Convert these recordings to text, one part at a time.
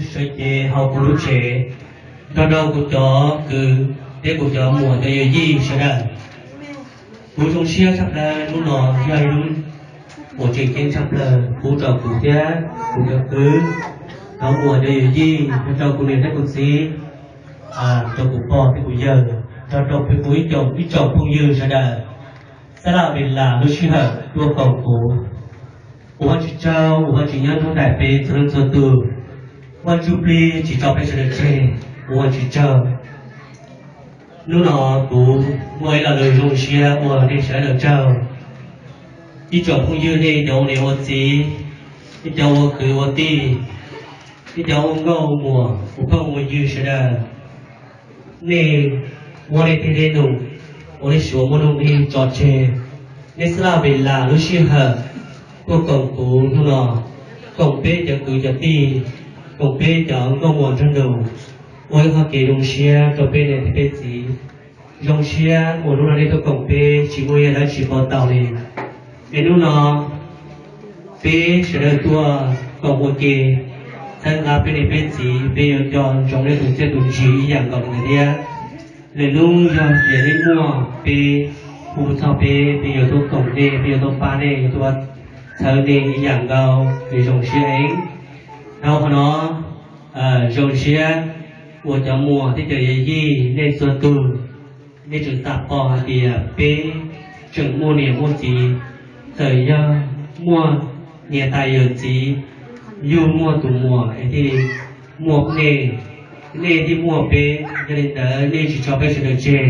sawv cev hauv kuv lub tsev, nrog rau kuv cov kwv thiab kuv cov muam cov yawm yij sawv daws. Kuv zoo siab tshaj plaws hnub no yog ib hnub uas tseem ceeb tshaj plaws pub rau kuv thiab kuv cov kwv, cov muam cov yawm yij, nrog rau kuv niam thiab kuv txiv, rau kuv pog thiab kuv yawg, nrog rau peb kuv ib co ib tsoom phooj ywg sawv daws. Xab laj pes las lub sij hawm tuaj koom kuv. Ua Vajtswv tsaug, ua Vajtswv nyob hnub ntais peb txhua leej txhua tus. Ua Vajtswv plig tsis tso peb sawv daws tseg, ua Vajtswv tsaug. Hnub no kuv muaj ib lo lus zoo siab ua nej sawv daws tsaug. Ib tsoom phooj ywg, nej cov ua niam ua txiv, nej cov ua kwv ua tij, nej cov ua nkauj ua muam ua phooj ua ywg sawv daws, nej muab nej tej dej num uas nej suav muaj nuj nqis tso tseg, nej xab laj pes las lub sij hawm tuaj koom kuv hnub no, koom peb cov kwv cov tij, koom peb cov nkauj muam nraug nus, ua ib qho kev zoo siab rau peb niam thiab peb txiv. Zoo siab uas hnub no nej tuaj koom peb tsis muaj ib yam dab tsi pauv tau li. Es hnub no peb sawv daws tuaj koom ua ke, txhawb nqa peb niam peb txiv, peb yuav nco ntsoov nej tus txiaj tus ntsig ib yam nkaus li ntawd thiab. Lwm hnub yog tias nej muaj, peb hu txog peb, peb yuav tuaj koom nej, peb yuav tuaj pab nej, yuav tuaj txhawb nej ib yam nkaus, peb zoo siab heev. Dhau qhov no, zoo siab uas cov muam thiab cov yawm yij nej txhua tus, nej tseem xav pom hais tias peb tseem muaj niam muaj txiv. Txawm yog muaj niam tais yawm txiv, yug muaj tus muam es thiaj li muaj nej, nej thiaj muaj peb. Yog li ntawd nej tsis tso peb sawv daws tseg.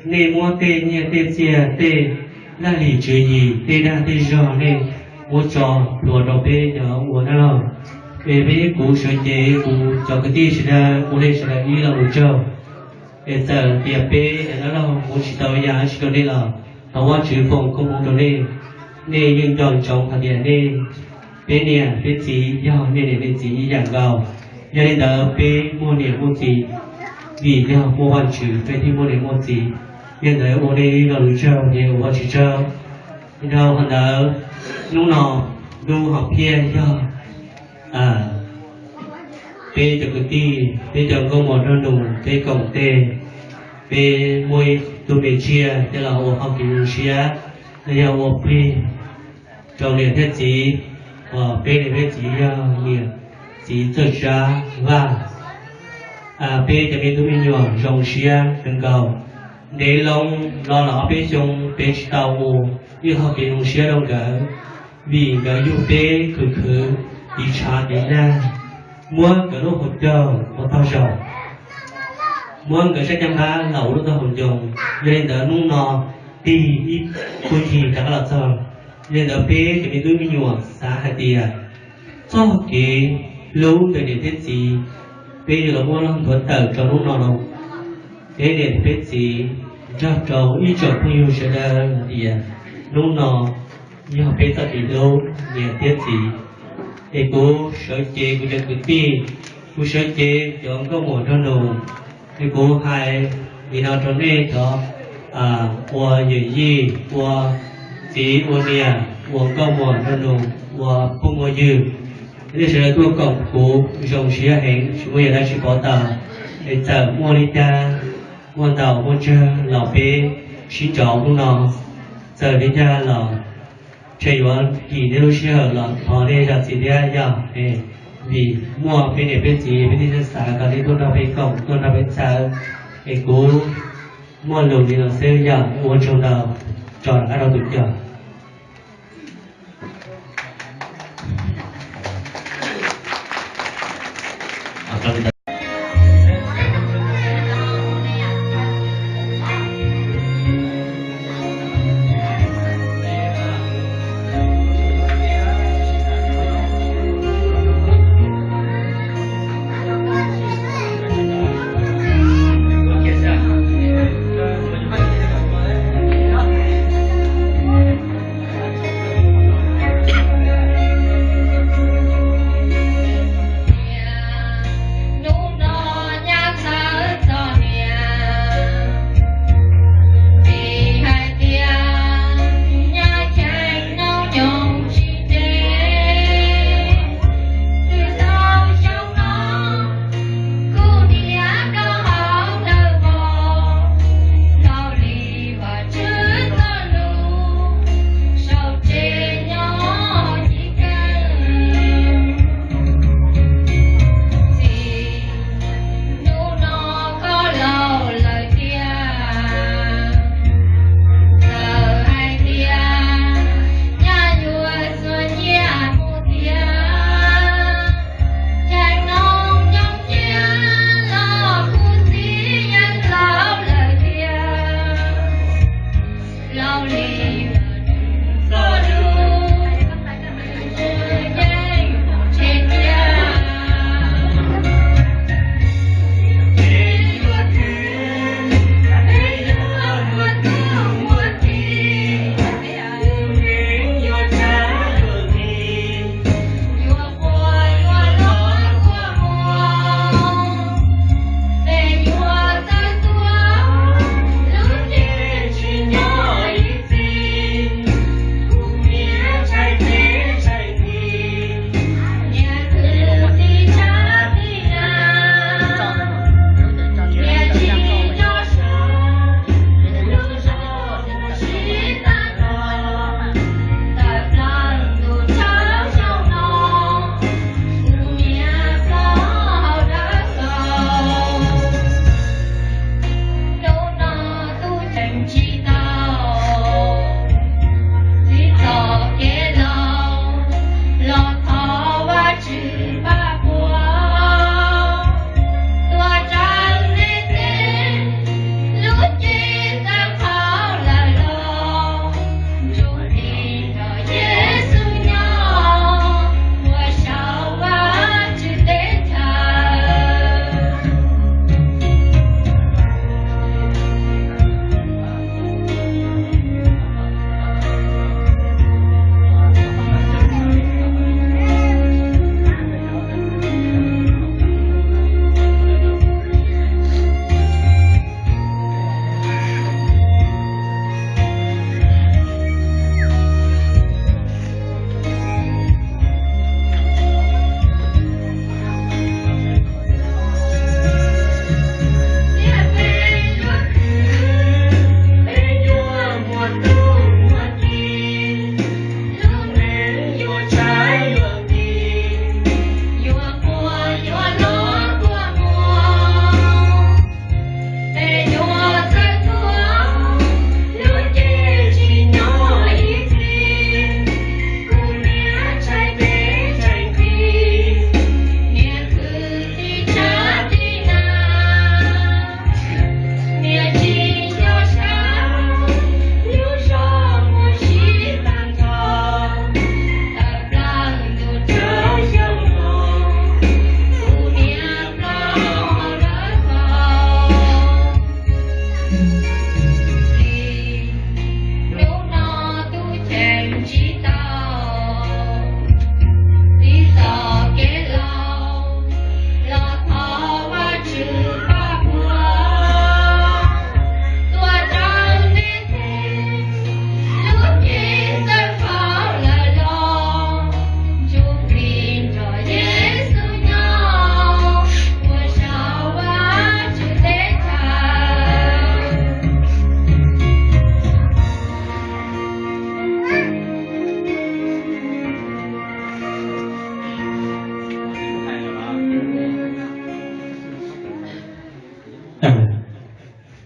Nej muab tej nyiaj tej txiaj, tej laj lim tswv yim, tej dag tej zog nej muab tso plhuav rau peb cov ua dab laug. Es peb kuv sawv cev kuv cov kwv tij sawv daws ua nej sawv daws ib lo lus tsaug. Es txawm tias peb cov dab laug ua tsis tau ib yam dab tsi rau nej los thov Vajtswv foom koob hmoov rau nej. Nej yeej nco ntsoov hais tias nej, peb niam peb txiv yog nej niam nej txiv ib yam nkaus. Yog li ntawd peb muaj niam muaj txiv, vim yog muaj Vajtswv peb thiaj muaj niam muaj txiv. Yog li ntawd ua nej ib lo lus tsaug ces ua Vajtswv tsaug. Dhau qhov ntawd, hnub no ntuj hom phiaj yog peb cov kwv tij, peb cov nkauj muam nraug nus, peb koom tes, peb muaj ib tug me tsiaj coj los ua hauv kev zoo siab, los yog ua plig rau niam thiab txiv, uas peb niam peb txiv yog niam txiv Txawj Tsab Vaj. Peb cov me tub me nyuam zoo siab kawg nkaus. Ntev loo los los ob peb xyoo peb tsis tau ua ib qho kev zoo siab rau nkawd, vim nkawd yug peb khwv khwv, tiv tshav tiv nag, muab nkawd lub hauv caug ua tog zaum, muab nkawd sab caj npab laum lub taub hau ncoo. Yog li ntawd hnub no tig ib tug yig rov qab los txog. Yog li ntawd peb cov me tub me nyuam xav hais tias txoj kev hlub ntawm niam thiab txiv, peb yuav los muab los nthuav tawm rau hnub no los. Peb niam peb txiv nrog rau ib tsoom phooj ywg sawv daws hais tias hnub no yog peb txoj kev hlub niam thiab txiv. Es kuv sawv cev kuv cov kwv tij, kuv sawv cev cov nkauj muam nraug nus, es kuv hais li no rau nej cov ua yawm yij, ua txiv ua niam, ua nkauj muam nraug nus, ua phooj ua ywg, nej sawv daws tuaj koom kuv zoo siab heev, tsis muaj yam dab tsi pov tau. Es txawm muaj li cas, muaj ntau muaj tsawg los peb sib nrauv hnub no, txawm li cas los ntshe yuav kim nej lub sij hawm los thov nej zam txim thiab yog, vim muaj peb niam peb txiv peb thiaj xav kom nej tuaj nrog peb koom tuaj nrog peb txhawb. Es kuv muaj lus li no xwb yog ua tsaug ntau, tso rov qab rau tus coj.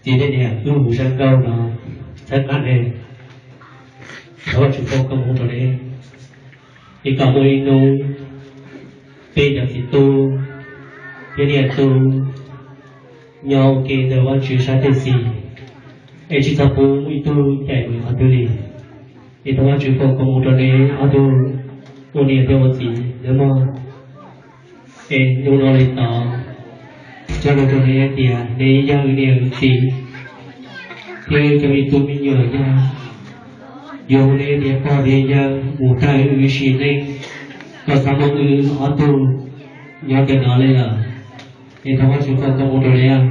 Txiv thiab niam, wb mus zaj nkauj no txhawb qab ne, thov Vajtswv foom koob hmoov rau neb. Es kom muaj ib hnub peb cov txiv tub thiab niam tub nyob ua ke ntawm Vajtswv sab tes xis, es tsis txhob pub ib tug cais mus qhov twg li. Es thov Vajtswv foom koob hmoov rau neb ob tug ua niam thiab ua txiv nawb mog. Es hnub no li tod, cog lus rau neb hais tias neb yog wb niam wb txiv, thiab cov me tub me nyuam yog yuav hu neb tias pog tias yawg mus tag wb sim neej, kom xav muab wb ob tug nyob ntawm no li lawm. Es thov Vajtswv foom koob hmoov rau neb.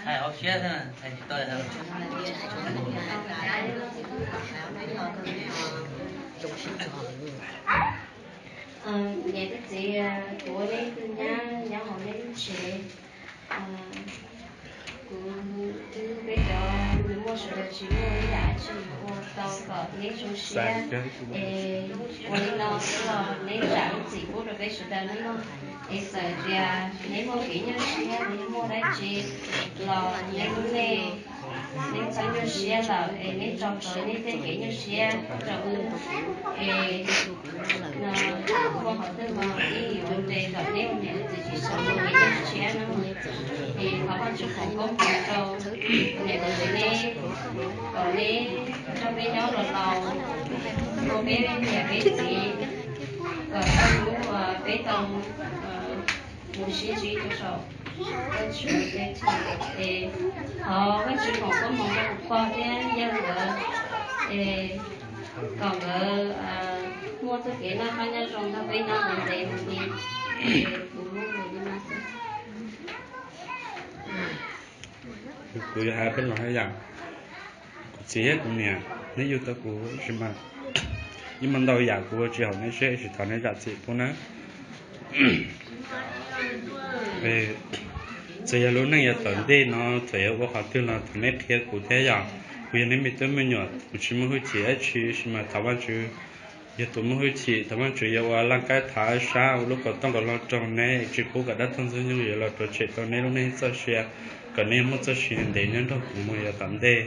Hais hauv siab xwb, hais tsis tau. Niam thiab txiv, kuv ua neb tus nyab nyob hauv neb lub tsev. Kuv twb peb cov nus muag sawv daws tsis muaj ib yam dab tsi ua tau kom neb zoo siab, es ua li no xwb los neb zam lub txim pub rau peb sawv daws nawb mog. Es txawm tias neb muaj kev nyuaj siab, neb muaj dab tsi los neb lub neej neb txhob nyuaj siab lawm, es neb tso plhuav neb tej kev nyuaj siab rau wb. Es no, muaj qhov twg los wb yuav nres kom neb ua niam ua txiv tsis txhob muaj kev nyuaj siab no. Es thov Vajtswv foom koob hmoov rau niam thiab txiv neb, kom neb nrog peb nyob los laus, ua peb niam peb txiv, kom tau hnub peb tau mus sib ntsib rau saum Vajtswv teb chaws. Es thov Vajtswv foom koob hmoov rau kuv pog thiab yawg nkawd, es kom nkawd muaj txoj kev noj qab nyob zoo nrog peb nyob ntev ntev mus li. Es kuv lub lus li no xwb. Kuv yuav hais peb los hais yam, kuv txiv thiab kuv niam, neb yug tau kuv sis mas ib muaj ntau yam kuv ua tsis haum neb siab, tsis thov neb zam txim pub nawb. Txawm yog lub neej yav tom ntej no txawm yuav ua qhov twg los thov neb qhia kuv thiab yom. Kuv yog neb me tub me nyuam, kuv tsis muaj hwj chim dab tsi, sis mas thov Vajtswv yog tus muaj hwj chim, thov Vajtswv yuav ua laj kab thav sab ua lub kaum tooj kaum hlau rau neb, tsis pub kom dab tuag ntxoog nyoog yuav los rhuav tshem tau neb lub neej txoj sia, kom neb muaj txoj sia ntev nyob nrog kuv mus yav tom ntej.